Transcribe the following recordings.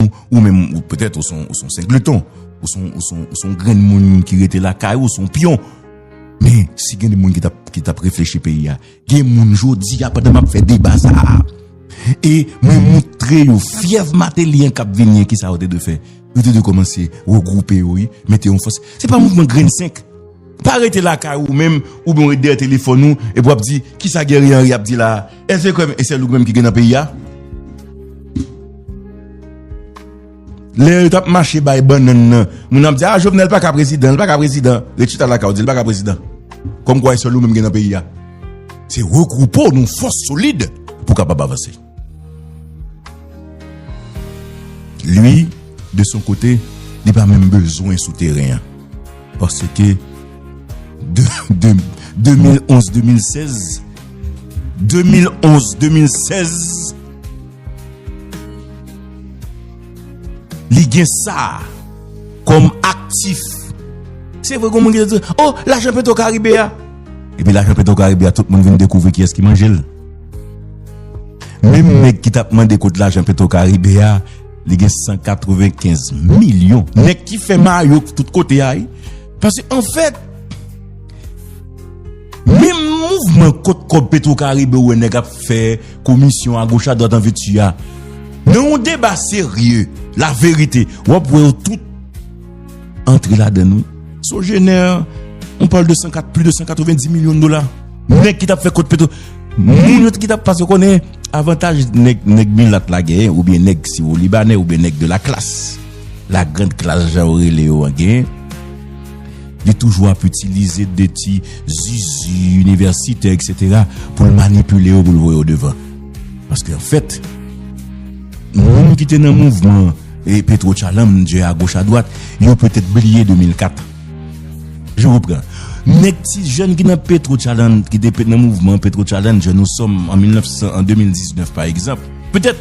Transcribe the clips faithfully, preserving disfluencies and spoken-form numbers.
ou, ou menm, ou petèt, ou se yon, ou se yon sengleton, ou se yon, ou se yon, ou se yon grenn moun ki rete lakay ou, ou se yon pyon. Men, si gen de moun ki t ap, ki t ap reflechi peyi a, gen moun jodi a, pandan m ap fè deba sa a, e mwen montre yo fyèv Mateli an k ap vini an, kisa yo te dwe fè? Yo te dwe kòmanse regwoupe yo, wi, mete yon fòs. Se pa mouvman grenn senk. Pa rete lakay ou menm, oubyen w ret dèyè telefòn ou, epi w ap di, "Kisa Guerrier Henry ap di la a? Èske se kwè, e sèl ou menm ki gen nan peyi a?" Lè yo t ap mache bay bannann nan, moun ap di, "Ah, Jovenel pa ka prezidan, li pa ka prezidan." Ret chita lakay ou, di, "Li pa ka prezidan." Kòmkwa e sèl ou menm gen nan peyi a. Se regwoupe w nan yon fòs solid pou w kapab avanse. Li, de son kote, li pa menm bezwen sou teren an. Paske de, de, de mil onz, de mil sèz, de mil onz, de mil sèz, li gen sa kòm aktif. Se vre, gen moun ki te di, "Oh, lajan Petro Karibe a." Epi lajan Petro Karibe a, tout moun vin dekouvri kiyès ki manje l. Menm nèg ki t ap mande kot lajan Petro Karibe a, li gen san katrevenkenz milyon. Nèg ki fè mayo tout kote a, wi. Paske, anfèt, menm mouvman kot kòb Petro Karibe ou wè nèg ap fè komisyon agoch adwat an vèti a, nan yon deba serye, laverite, w ap wè yo tout antre ladann, wi. Sogener, on parle de san kat, plis de san katrevenndis milyon dola. Nèg ki t ap fè kot Petro, moun yo ki t ap, paske konnen avantaj nèg, nèg milat la genyen, oubyen nèg siwo libanè, oubyen nèg de la classe, la grande classe, jan yo rele yo an, genyen, li toujou ap itilize de ti zizi inivèsitè, et cetera, pou l manipile yo, pou l voye yo devan. Paske, anfèt, moun ki te nan mouvman e Petro Challenger agoch adwat, yo petèt bliye de mil kat. Je reprends. Nèg ti jèn ki nan Petro Challenger, ki te pe-, nan mouvman Petro Challenger, nou sòm an mil nèf san, an de mil diznèf, pa egzanp. Petèt,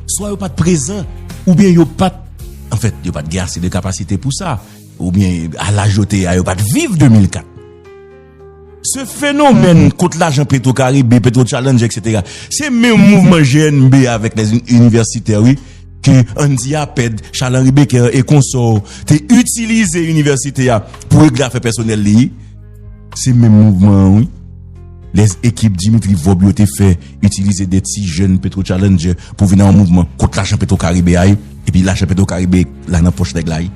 swa yo pa t prezan, oubyen yo pa t, anfèt, yo pa t gen ase de kapasite pou sa, oubyen a laj yo te ye a, yo pa t viv de mil kat. Se fenomèn kot lajan Petro Karibe, Petro Challenger, et cetera. Se menm mouvman G N B avèk lè inivèsitè, wi, ke Andy Apèd, Charles Henri Becker e konsò te itilize inivèsite a pou regle afè pèsonèl li. Se menm mouvman an, wi. Lè ekip Dimitri Vorbe yo te fè itilize de ti jèn Petro Challenger pou vin nan yon mouvman kont lajan Petro Karibe a, wi. Epi lajan Petro Karibe la nan pòch nèg la, wi.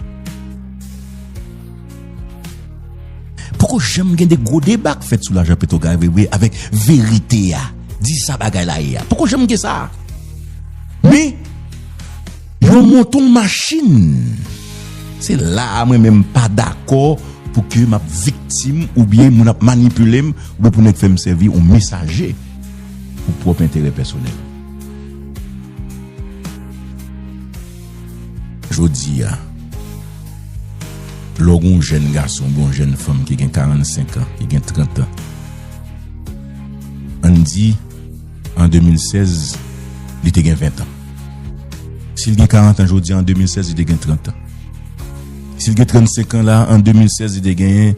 Poko janm gen de gwo deba k fèt sou lajan Petro Karibe avèk verite a. Di sa bagay la ye a. Poko janm gen sa. Men, yo monte yon machin. Se la a mwen menm pa dakò pou ke m ap viktim oubyen moun ap manipile m oubyen pou nèg fè m sèvi yon mesaje pou pwòp enterè pèsonèl. Jodi a, lè w gen yon jèn gason, yon jèn fanm ki gen karannsenk an, ki gen trant an, ann di, an de mil sèz, li te gen ven an. Si l gen karant an jodi a, an de mil sèz, li te gen trant an. Si l gen trannsenk an la, an de mil sèz, li te genyen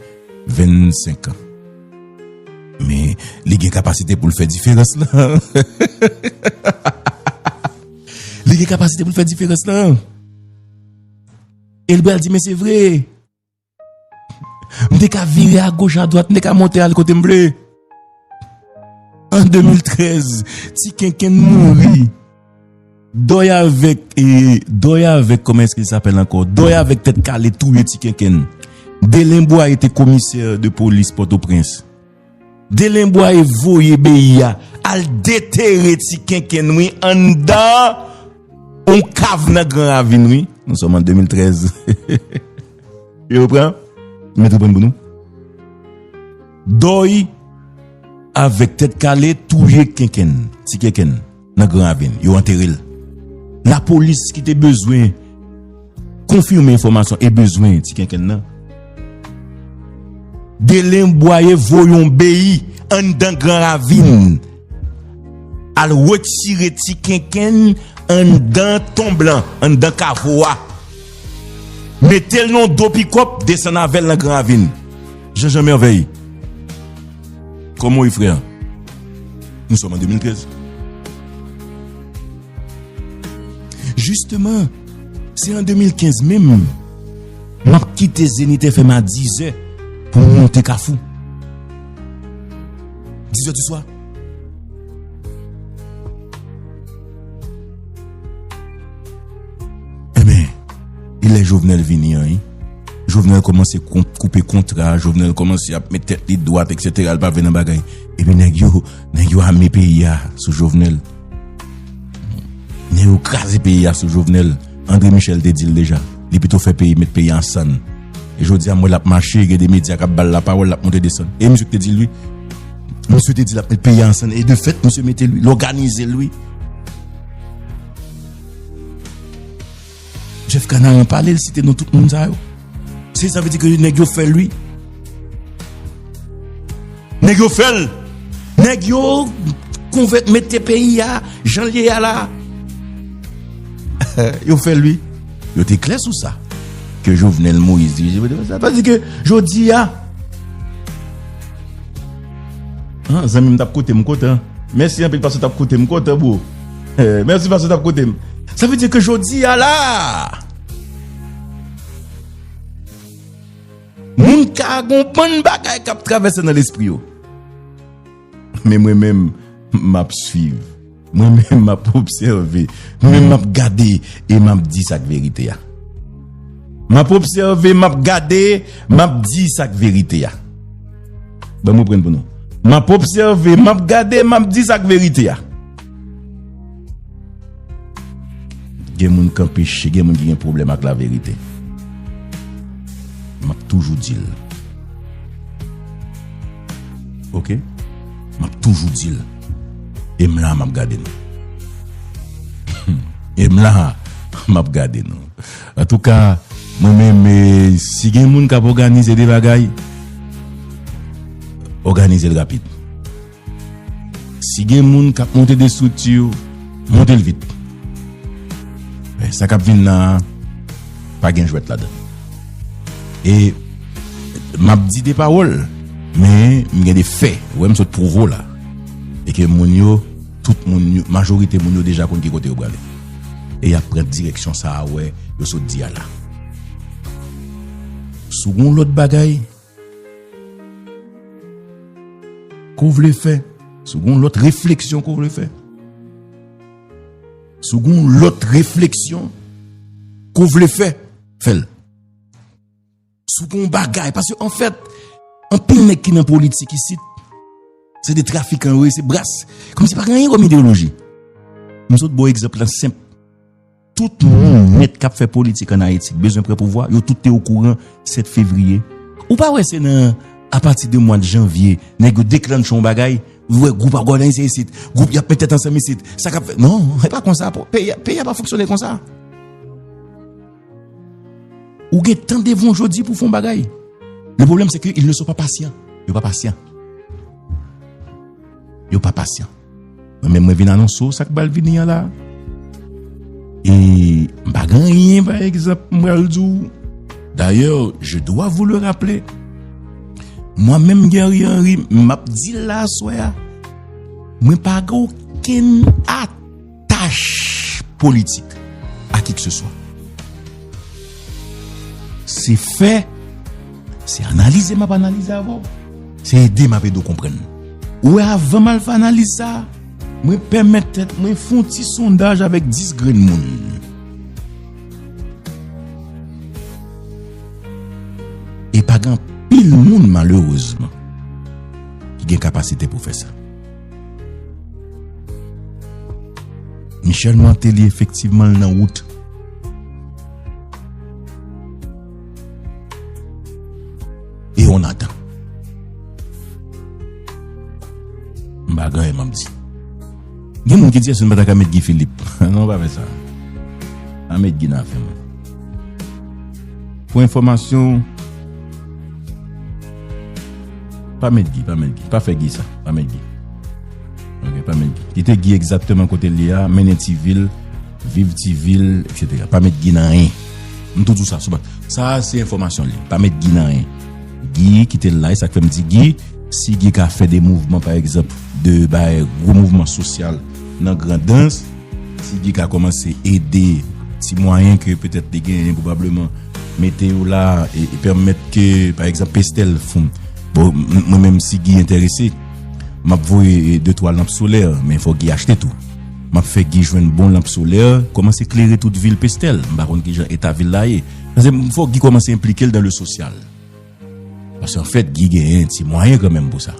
vennsenk an. Men, li gen kapasite pou l fè diferans lan. Li gen kapasite pou l fè diferans lan. E l pral di, "Men se vre. M te ka vire agoch, adwat, m te ka monte al kote m vle." An de mil trèz, Ti Kenkenn mouri. Dòy avèk, e, Dòy avèk, comment est-ce qu'il s'appelle encore? Dòy avèk Tèt Kale touye Ti Kenkenn. Delen Bwaye te komisè de polis Pòtoprens. Delen Bwaye voye beyi a al detere Ti Kenkenn, wi, anndan yon kav nan Gran Ravin, wi. Nou sòm an de mil trèz. Yo pran? Mete pran pou nou. Dòy avèk Tèt Kale touye Kenkenn, Ti Kenkenn, nan Gran Ravin. Yo antere l. Lapolis ki te bezwen konfime enfòmasyon e bezwen Ti Kenkenn nan. Delen Bwaye voye yon beyi anndan Gran Ravin. Al retire Ti Kenkenn anndan tonb lan, anndan kavo a. Mete l nan do pikòp, desann avè l nan Gran Ravin. Jean Jean Merveille. Kòman w ye, frè? Nou sòm an de mil trèz. Jisteman, se an de mil kenz menm, m ap kite Zenith F M a dizè pou m monte Kafou. Dizè di swa. Ebyen, e lè Jovenel vini an, wi. Jovenel kòmanse kon-, koupe kontra, Jovenel kòmanse ap met tèt li dwat, etsetera, l pa vle nan bagay. Epi nèg yo, nèg yo ame peyi a sou Jovenel. Nèg yo kraze peyi a sou Jovenel. André Michel te di l deja. Li pito fè peyi, met peyi a an sann. E jodi a, m wè l ap mache, gen de medya k ap ba l lapawòl, l ap monte desann. E misye ki te di l, wi. Misye te di l ap met peyi a an sann. E de fèt, misye mete l, wi. L òganize l, wi. Jeff Canaran pale, l site non tout moun sa yo. Se sa vle di ke nèg yo fè l, wi. Nèg yo fè l. Nèg yo konvèt, mete peyi a jan l ye a la. Yo fè l, wi. Yo te klè sou sa. Ke Jovenel Moïse dirije peyi a. Sa vle di ke jodi a, an, zanmi m t ap koute m kontan. Mèsi anpil paske w t ap koute m kontan, bro. Eh, mèsi paske w t ap koute m. Sa vle di ke jodi a la, moun ka gon bann bagay k ap travèse nan lespri yo. Men mwen menm, m ap swiv. Mwen menm, m ap obsève. Mwen menm, m ap gade e m ap di sa k verite a. M ap obsève, m ap gade, m ap di sa k verite a. Ban m reprann pou nou. M ap obsève, m ap gade, m ap di sa k verite a. Gen moun k anpeche, gen moun ki gen pwoblèm ak laverite. M ap toujou di l. Oke? M ap toujou di l. E m la, m ap gade nou. E m la, m ap gade nou. Antouka, mwen menm, eh, si gen moun k ap òganize de bagay, òganize l rapid. Si gen moun k ap monte de estrikti, monte l vit. Men sa k ap vin nan, pa gen jwèt ladan. E m ap di de pawòl, men m gen de fè. Ou wè, m sot pwouve w la. E ke moun yo, tout moun yo, majorite moun yo deja konn ki kote yo prale. E y ap pran direksyon sa a, wè, yo sot di a la. Si w gen yon lòt bagay ke w vle fè, si w gen yon lòt refleksyon ke w vle fè, si w gen yon lòt refleksyon ke w vle fè, fè l. Si w gen yon bagay, paske anfèt, anpil nèg ki nan politik isit, se de trafikan yo ye, se bras. Kòmsi pa gen anyen kòm ideoloji. M sot ba w egzanp lan senp. Tout moun nèt k ap fè politik ann Ayiti k bezwen pran pouvwa, yo tout te okouran sèt fevriye. Ou pa wè se nan, apati de mwa de janvye, nèg yo deklannche yon bagay, ou wè gwoup ap òganize isit, gwoup y ap met tèt ansanm isit, sa k ap fè, non, se pa konsa, po-, peyi a, peyi a pa fonksyone konsa. Ou gen tan devan w jodi pou w fè yon bagay. Le problème, c'est que ils ne sont pas patients. Yo pa pasyan. Yo pa pasyan. Mwen menm, mwen vin anonse w sa k pral vini an la. E m pa gen anyen, pa egzanp, m pral di w. D'ailleurs, je dois vous le rappeler. Mwen menm, Guerrier Henry, m ap di l la aswè a. Mwen pa gen okenn at tach politik a kikseswa. Se fè, se analize m ap analize avè w. Se ede m ap ede w konprann. Ou wè, avan m al fè analiz sa a, mwen pèmèt tèt mwen fè yon ti sondaj avèk dis grenn moun. E pa gen anpil moun, malerezman, ki gen kapasite pou fè sa. Michel Martelly, efektivman, l nan wout. E on atann. M pa gen anyen m ap di. Gen moun ki di, èske n pa ta ka met Guy Philippe? Non, pa fè sa. Pa met Guy nan afè mwen. Pou enfòmasyon, pa met Guy, pa met Guy, pa fè Guy sa, pa met Guy. Ok, pa met Guy. Kite Guy egzakteman kote l ye a, mennen ti vi l, viv ti vi l, etsetera. Pa met Guy nan anyen. M tou di w sa, sou bat. Sa a se enfòmasyon li. Pa met Guy nan anyen. Guy, kite l la, e sa k fè m di Guy, si Guy ka fè de mouvman, pa egzanp, de bay gwo mouvman sosyal nan Grandans, Si Guy ka kòmanse ede ti mwayen ke petèt li genyen, pwobableman mete yo la e, e pèmèt ke, pa egzanp, Pestèl fon. Bon, m- mwen menm, si Guy enterese, m ap voye de twa lanp solè, men fò Guy achte tou. M ap fè Guy jwenn bon lanp solè, kòmanse klere tout vil Pestèl. M pa konn kijan eta vil la ye. Paske fò Guy kòmanse enplike l dan le sosyal. Paske anfèt, Guy genyen ti mwayen kanmenm pou sa.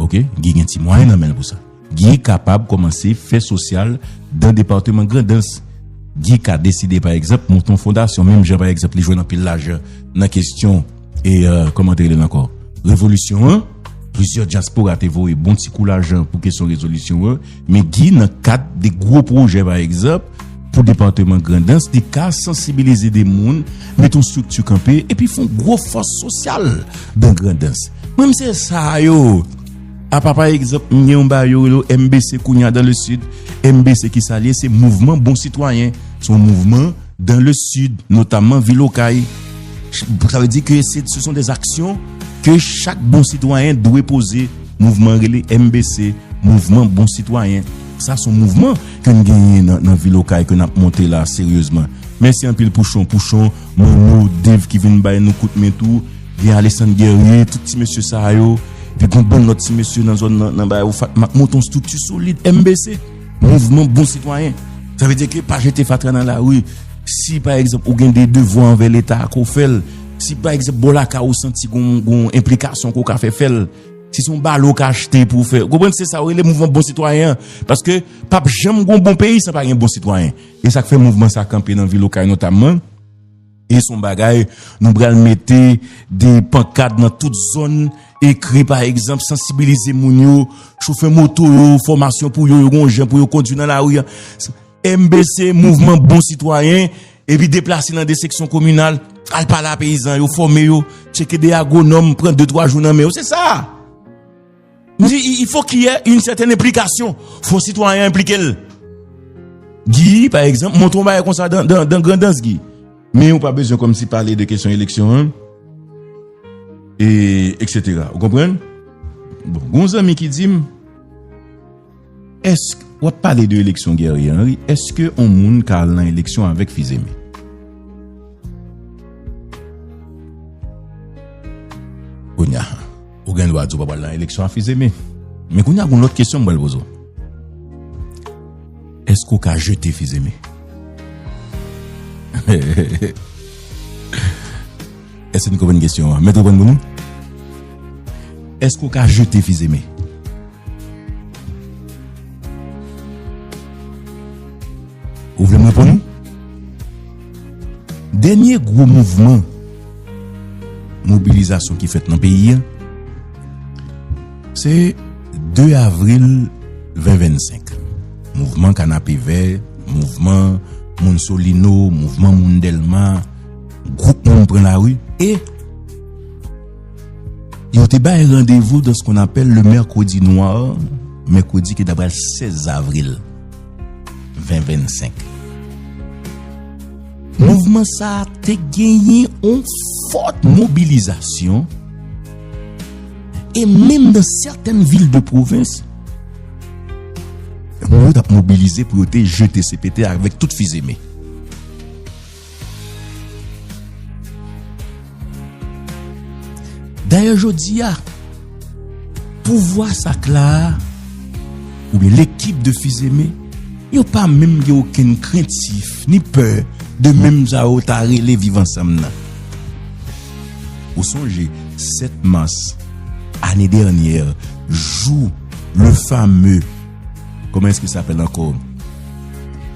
Oke? Guy gen ti mwayen nan men l pou sa. Guy kapab kòmanse fè sosyal dan depatman Grandans. Guy ka deside, pa egzanp, monte yon fondasyon, menm jan, pa egzanp, li jwenn anpil lajan nan kesyon, e, e, kòman te rele l ankò? Revolisyon an. Plizyè dyaspora te voye bon ti kou lajan pou kesyon rezolisyon an. Men Guy, nan kad de gwo pwojè, pa egzanp, pou depatman Grandans, li ka sansibilize de moun, mete yon estrikti kanpe, epi fè yon gwo fòs sosyal dan Grandans. Mwen, m se sa yo. Apa, pa egzanp, m gen yon bagay yo rele M B C kounye a dan le sid. M B C ki sa l ye? Se mouvman bon sitwayen. Se yon mouvman dan le sid, notamman vil Okay. Sa vle di ke se, ce sont des actions ke chak bon sitwayen dwe poze. Mouvman rele M B C, Mouvman Bon Sitwayen. Sa se yon mouvman ke n genyen nan, nan vil Okay ke n ap monte la seryezman. Mèsi anpil Pouchon, Pouchon, Manno, Dave ki vin bay nou kout men tou. Gen Alexandre Guerrier, tout ti mesye sa yo. Epi gon bann lòt ti mesye nan zòn nan, nan bay ou Fatma k monte yon estrikti solid, M B C, Mouvman Bon Sitwayen. Sa vle di ke pa jete fatra nan lari. Si, pa egzanp, ou gen de devwa anvè Leta, ke w fè l. Si, pa egzanp, bò lakay ou santi gon, gon enplikasyon ke w ka fè, fè l. Si se yon balo w ka achte pou w fè. Ou konprann? Se sa yo rele mouvman bon sitwayen an. Paske p ap janm gon bon peyi san pa gen bon sitwayen. E sa k fè mouvman sa kanpe nan vil Okay notamman. E se yon bagay, nou pral mete de pankat nan tout zòn, ekri, pa egzanp, sansibilize moun yo, chofè moto yo, fòmasyon pou yo, yo gon jan pou yo kondui nan lari a. M B C, Mouvman Bon Sitwayen, epi deplase nan de seksyon kominal, al pale a peyizan yo, fòme yo, tcheke de agwonòm, pran de twa jou nan men yo, se sa. M di, il, il faut qu'il y ait une certaine implication. Fò sitwayen an enplike l. Guy, pa egzanp, montre yon bagay konsa dan, dan, dan Grandans, Guy. Men ou pa bezwen kòmsi pale de kesyon eleksyon an, e, etsetera. Ou konprann? Bon, gon zanmi ki di m, èske, w ap pale de eleksyon Guerrier Henry, èske yon moun ka al nan eleksyon avèk Fizeme? Kounye a, ou gen dwa di w pa pral nan eleksyon a Fizeme. Men kounye a, gon lòt kesyon m pral poze w. Èske w ka jete Fizeme? Èske n konprann kesyon an? Mèt reponn pou nou. Èske w ka jete Fizeme? Ou vle m reponn ou? Dènye gwo mouvman mobilizasyon ki fèt nan peyi a, se de avril ven vennsenk. Mouvman Kanapevè, mouvman moun Solino, mouvman moun Dèlma, gwoup moun pran lari e yo te bay randevou dans ce qu'on appelle le mercredi noir, mèkredi ki ta pral sèz avril ven vennsenk. Mouvman sa a te genyen yon fòt mobilizasyon e menm nan sètèn vil de pwovens, moun yo t ap mobilize pou yo te jete C P T avèk tout Fizeme. Dayè, jodi a, pouvwa sa k la a, oubyen lekip de Fizeme, yo pa menm gen okenn krentif ni pè de menm sa yo ta rele Viv Ansanm nan. Ou sonje, sèt mas, ane dènyè, jou le fameux, comment est-ce qu'il s'appelle encore?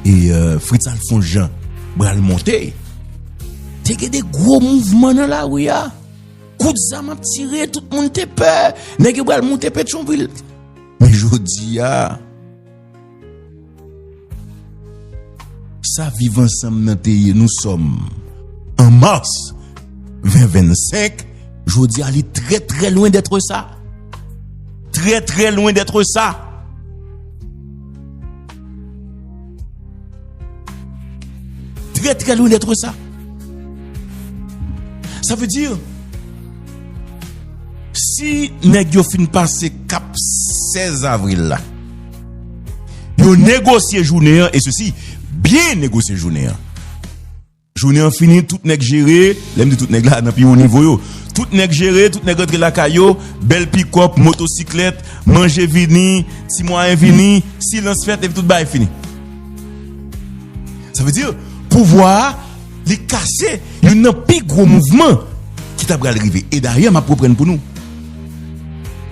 E, euh, Fritz Alphonse Jean pral monte. Te gen de gwo mouvman nan lari a. Kout zam ap tire, tout moun te pè. Nèg yo pral monte Petyonvil. Men jodi a, sa Viv Ansanm nan te ye, nous sommes en mars ven vennsenk, jodi a, li très, très loin d'être ça. Très, très loin d'être ça. Très, très loin d'être ça. Sa vle di, si nèg yo fin pase kap sèz avril la, Yo negosye jounen an, e sesi, byen negosye jounen an. Jounen an fini, tout nèg jere, lè m di tout nèg la, nan pi wo nivo yo. Tout nèg jere, tout nèg rantre lakay yo, bèl pikòp, motosiklèt, manje vini, ti mwayen vini, silans fèt, epi tout bagay fini. Sa vle di, pouvwa a, li kase youn nan pi gwo mouvman ki ta pral rive. E dayè, m ap reprann pou nou.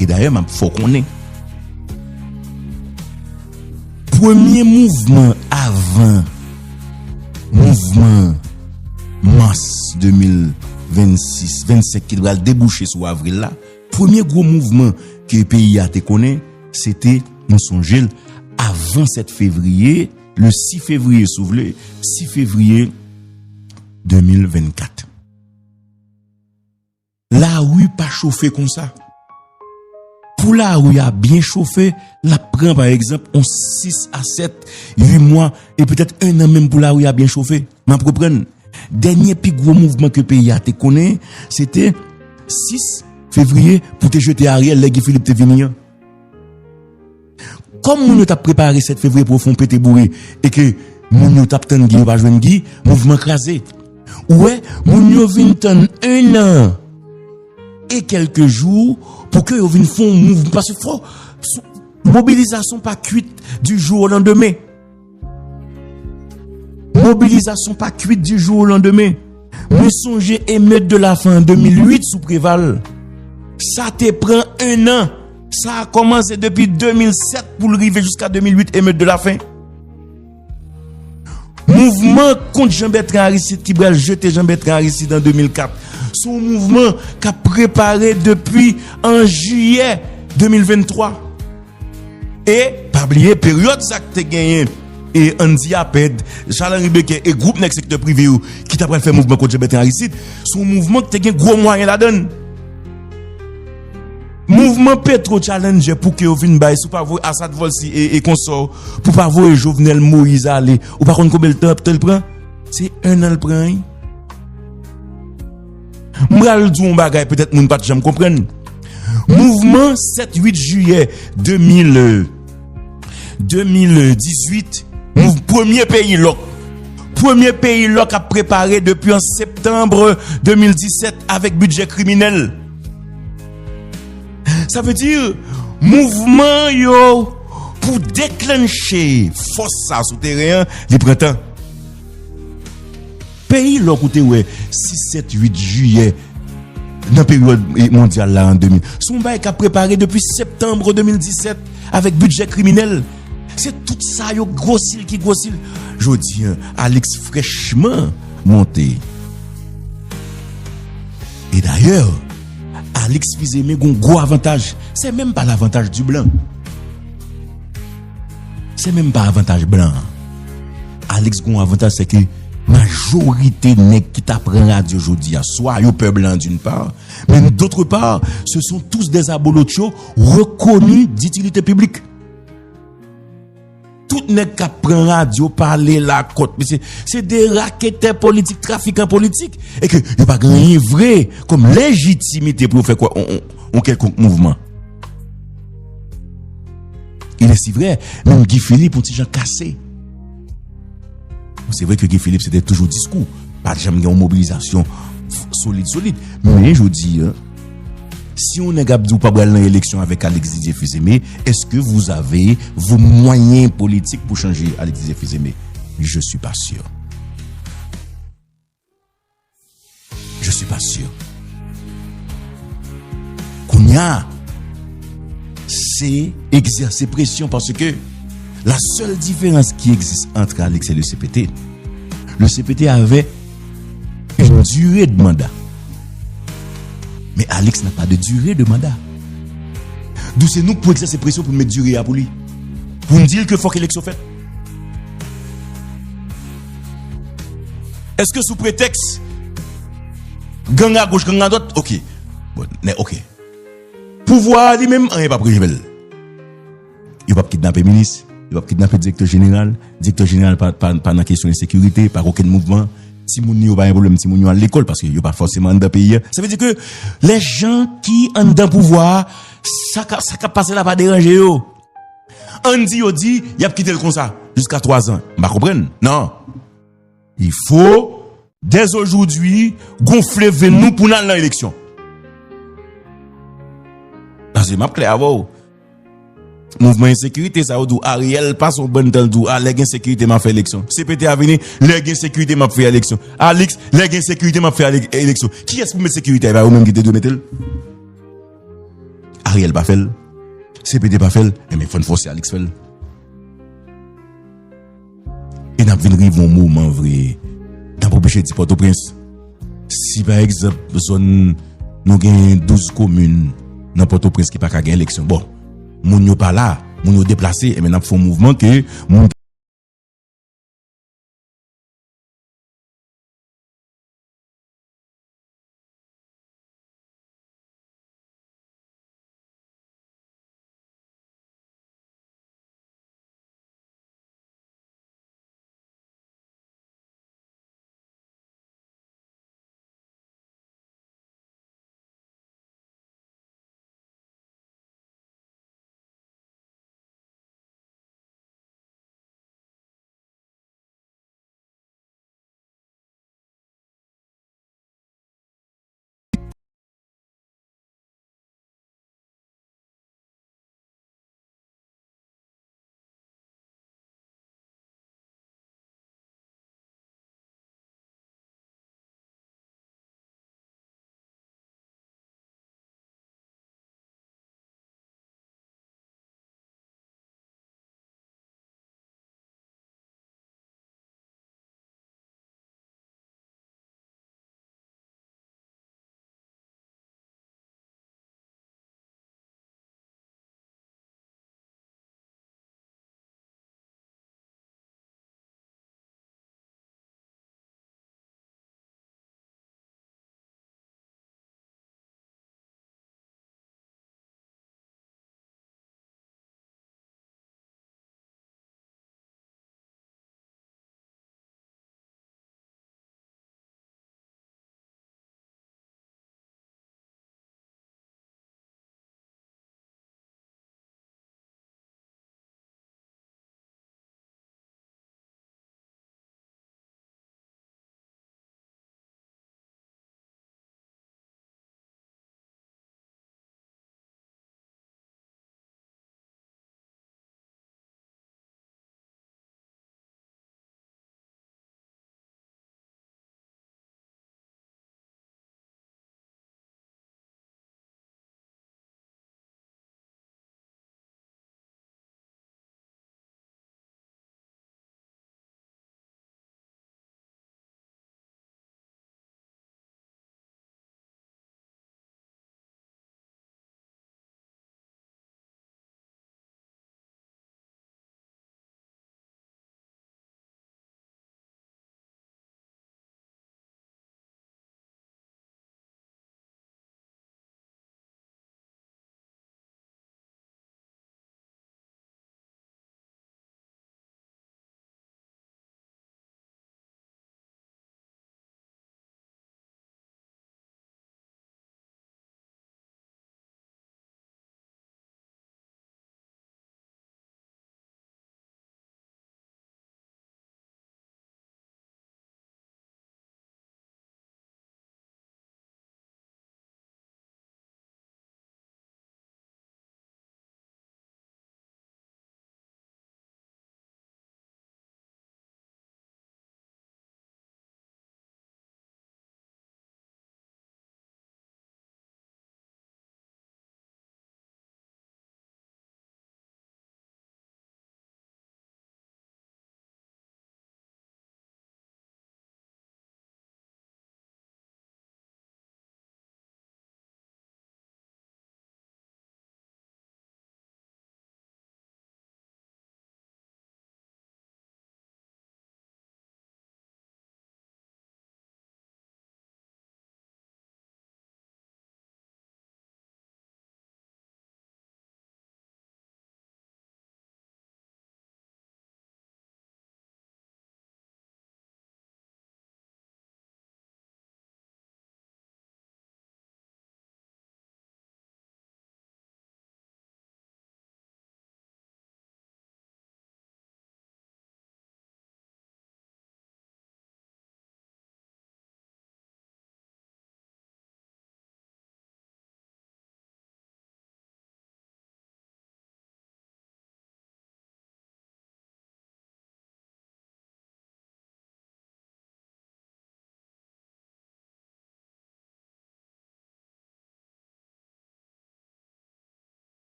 E dayè, m ap fè w konnen. Premye mouvman avan mouvman mas de mil vennsis, vennsenk ki t pral debouche sou avril la, premye gwo mouvman ke peyi a te konnen, se te, nou sonje l, avan sèt fevriye, le sis fevriye, si w vle, sis fevriye de mil vennkat. Lari pa chofe konsa. Pou lari a byen chofe, l ap pran, pa egzanp, yon sis a sèt, uit mwa, e petèt en an menm pou lari a byen chofe. M ap reprann. Dènye pi gwo mouvman ke peyi a te konnen, se te sis fevriye pou te jete Ariel lè Guy Philippe te vini an. Kòm moun yo t ap prepare sèt fevriye pou yo fè yon pete boure e ke moun yo t ap tann Guy, yo pa jwenn Guy, mouvman kraze. Ou wè, moun yo vin tann en an e kèlke jou pou ke yo vin fè yon mouvman. Paske fò, sou, mobilizasyon pa kwit du jour au lendemain. Mobilizasyon pa kwit du jour au lendemain. Mwen sonje emet de la faim an de mil uit sou Preval. Sa te pran en an. Sa a kòmanse depi de mil sèt pou l rive jiska de mil uit, emet de la faim. Mouvman kont Jean Bertrand Aristide ki pral jete Jean Bertrand Aristide an de mil kat. Se yon mouvman k ap prepare depi an jiyè de mil venntwa. E, pa bliye, peryòd sa k te genyen, e Andy Aped, Charles Henri Becker e gwoup nèg sektè prive yo ki ta pral fè mouvman kont Jean Bertrand Aristide, se yon mouvman ki te gen gwo mwayen ladan l. Mouvman Petro Challenger pou ke yo vin bay, si w pa voye Assad Volcy e, e konsò, pou pa voye Jovenel Moïse ale, ou pa konn konbyen tan ap te l pran? Se en an l pran, wi. M pral di w yon bagay, petèt moun pa t janm konprann. Mouvman sèt uit jiyè de mil, de mil dizuit, mouv-, premye peyi lòk. Premye peyi lòk ap prepare depi an septanm de mil disèt avèk bidjè kriminèl. Sa vle di, mouvman yo pou deklanche fòs sa sou teren an, li pran tan. Peyi lòk ou te wè sis, sèt, uit jiyè nan peryòd, eh, mondyal la an de mil. Se yon bagay k ap prepare depi septanm de mil disèt avèk bidjè kriminèl. Se tout sa yo gwosi l ki gwosi l. Jodi a, Alix frèchman monte. E dayè, Alix Fils-Aimé gon gwo avantaj. Se menm pa lavantaj di blan. Se menm pa avantaj blan an. Alix gon avantaj, se ke majorite nèg ki ta pran radyo jodi a, swa yo pè blan d'une part, men d'autre part, ce sont tous des abolotcho reconnus d'utilité publique. Tout nèg k ap pran radyo, pale lakòt, mesye, se de raketè politik, trafikan politik, e ke yo pa gen anyen vre kòm lejitimite pou yo fè kwè on, on, on kèlkonk mouvman. Il est si vrai, menm Guy Philippe, on ti jan kase. Bon, se vre ke Guy Philippe, se te toujou diskou. Pa t janm gen yon mobilizasyon f-, solid, solid. Men jodi a, si yon nèg ap di w pa pral nan eleksyon avèk Alix Didier Fils-Aimé, est-ce que vous avez vos moyens politiques pour changer Alix Didier Fils-Aimé? Je suis pas sûr. Je suis pas sûr. Kounye a, se egzèse presyon, paske la seule différence qui existe entre Alix et le C P T, le C P T avait une durée de mandat. Mais Alix n'a pas de durée de mandat. Donk se nou k pou egzèse presyon pou n met dire a pou li. Pou n di l ke fòk eleksyon fèt. Èske sou pretèks gang a goch, gang a dwat? Oke. Bon, men oke. Pouvwa a li menm, anyen p ap rive l. Yo p ap kidnape minis, yo p ap kidnape direktè jeneral, direktè jeneral pa, pa, pa nan kesyon ensekirite, pa gen okenn mouvman. Timoun yo pa gen pwoblèm, timoun yo al lekòl paske yo pa fòseman anndan peyi a. Sa vle di ke lè jan ki anndan pouvwa a, sa ka, sa k ap pase la pa deranje yo. Ann di yo di, y ap kite l konsa, jiska twa zan. M pa konprann. Non. Il faut, dès aujourd'hui, gonfle venn nou pou n al nan eleksyon. Paske m ap klè avè w. Mouvman ensekirite sa yo di w Ariel pase yon bann tan l di w, a, lè gen sekirite m ap fè eleksyon. C P T a vini, lè gen sekirite m ap fè eleksyon. Alix, lè gen sekirite m ap fè ale- eleksyon. Kiyès pou met sekirite a? E pa yo menm ki te dwe mete l? Ariel pa fè l. C P T pa fè l. Enben, fò n fòse Alix fè l. E n ap vin rive yon moman vre, n ap oblije di Pòtoprens, si pa egzanp, zòn nou gen douz komin nan Pòtoprens ki pa ka gen eleksyon, bon, moun yo pa la, moun yo deplase, enben, n ap fè yon mouvman ke moun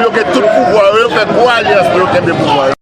Yo gen tout pouvwa yo, yo fè gwo alyans pou yo kenbe pouvwa yo.